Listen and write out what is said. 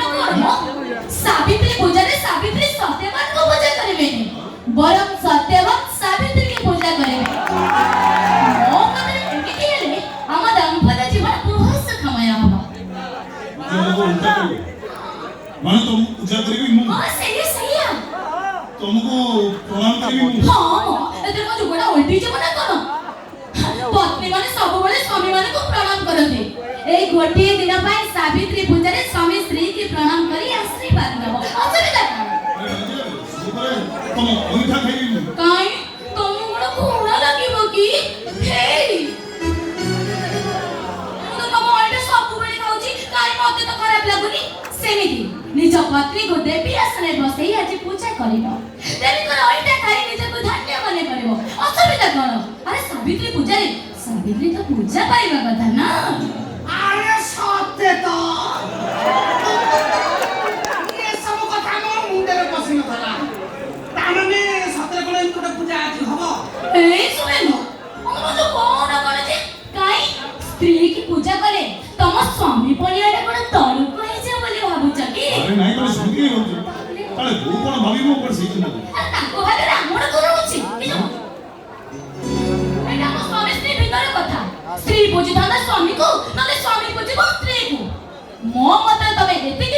ଭାବୁଥିଲ କଣ ମ? ସାବିତ୍ରୀ ପୂଜାରେ ସାବିତ୍ରୀ ସତ୍ୟବାନଙ୍କୁ ପୂଜା କରିବେନି, ବରଂ ସତ୍ୟବାନ ସାବିତ୍ରୀକି ପୂଜା କରିବେ। ମୋ ମତରେ ଏମିତି ହେଲେ ଆମ ଦାମ୍ପତ୍ୟ ଜୀବନ ବହୁତ ସୁଖମୟ ହବ। ପୂଜା ହବ, ଉଲ୍ଟା କରିବେ ମାନେ ତମକୁ ପୂଜା କରିବି ମୁଁ? ହଁ, ସେଇଆ ସେଇଆ। ତମକୁ ପ୍ରଣାମ କରିବି ମୁଁ? ହଁ ମ, ଏଥିରେ କଣ ଯୁଗଟା ଓଲଟି ଯିବ ନା କଣ? ପତ୍ନୀ ମାନେ ସବୁବେଳେ ସ୍ୱାମୀ ମାନଙ୍କୁ ପ୍ରଣାମ କରନ୍ତି। ଏଇ ଗୋଟିଏ ଦିନ ପାଇଁ ସାବିତ୍ରୀ ପୂଜାରେ ସ୍ୱାମୀ ସ୍ତ୍ରୀ କି ପ୍ରଣାମ କରି ଆଶୀର୍ବାଦ ନେବ, ଅସୁବିଧା କଣ? ଆରେ ସବୁବେଳେ ତମ ଅଇଁଠା ଖାଇବି ମୁଁ? କାଇଁ, ତମକୁ କଣ ଘୃଣା ଲାଗିବ କି? ହେଇ, ମୁଁ ତ ତମ ଅଇଁଠା ସବୁବେଳେ ଖାଉଛି, କାଇଁ ମତେ ତ ଖରାପ ଲାଗୁନି। ସେମିତି ନିଜ ପତ୍ନୀକୁ ଦେବୀ ଆସନରେ ବସେଇ ଆଜି ପୂଜା କରିବ, ଦେବୀଙ୍କର ଅଇଁଠା ଖାଇ ନିଜକୁ ଧନ୍ୟ ମନେ କରିବ, ଅସୁବିଧା କଣ? ଆରେ, ସାବିତ୍ରୀ ପୂଜାରେ ସାବିତ୍ରୀ ତ ପୂଜା ପାଇବା କଥା ନା? ଆରେ ସତେ ତ, ଏସବୁ କଥା ମୋ ମୁଣ୍ଡରେ ପଶି ନଥିଲା। ତା ମାନେ ସତରେ କଣ ଏମିତି ଗୋଟେ ପୂଜା ଆଜି ହବ? ଏଇ ଶୁଣେନୁ, ଆମର ଯୋଉ କଣ କଣ ଯେ କାଇଁ, ସ୍ତ୍ରୀ କି ପୂଜା କଲେ ତମ ସ୍ୱାମୀ ପଣିଆଟା କଣ ତଳକୁ ହେଇଯିବ ବୋଲି ଭାବୁଛ କି? ଆରେ ନାଇଁ, ତମେ ସେମିତି କାଇଁ ଭାବୁଛ? ତାହେଲେ ବୋଉ କଣ ଭାବିବ କଣ ସେଇ ଚିନ୍ତା କରୁଛି। ଆରେ, ତାଙ୍କ ଭାବରେ ଆମର କଣ ଅଛି? ଏ ଯୋଉ, ଏଇଟା ଆମ ସ୍ୱାମୀ ସ୍ତ୍ରୀ ଭିତର କଥା। ସ୍ତ୍ରୀ ବୁଝିଥାନ୍ତା ସ୍ୱାମୀକୁ, ନହେଲେ ସ୍ୱାମୀ ବୁଝିବ ସ୍ତ୍ରୀକୁ। ମୋ ମତରେ ତମେ ଏତିକି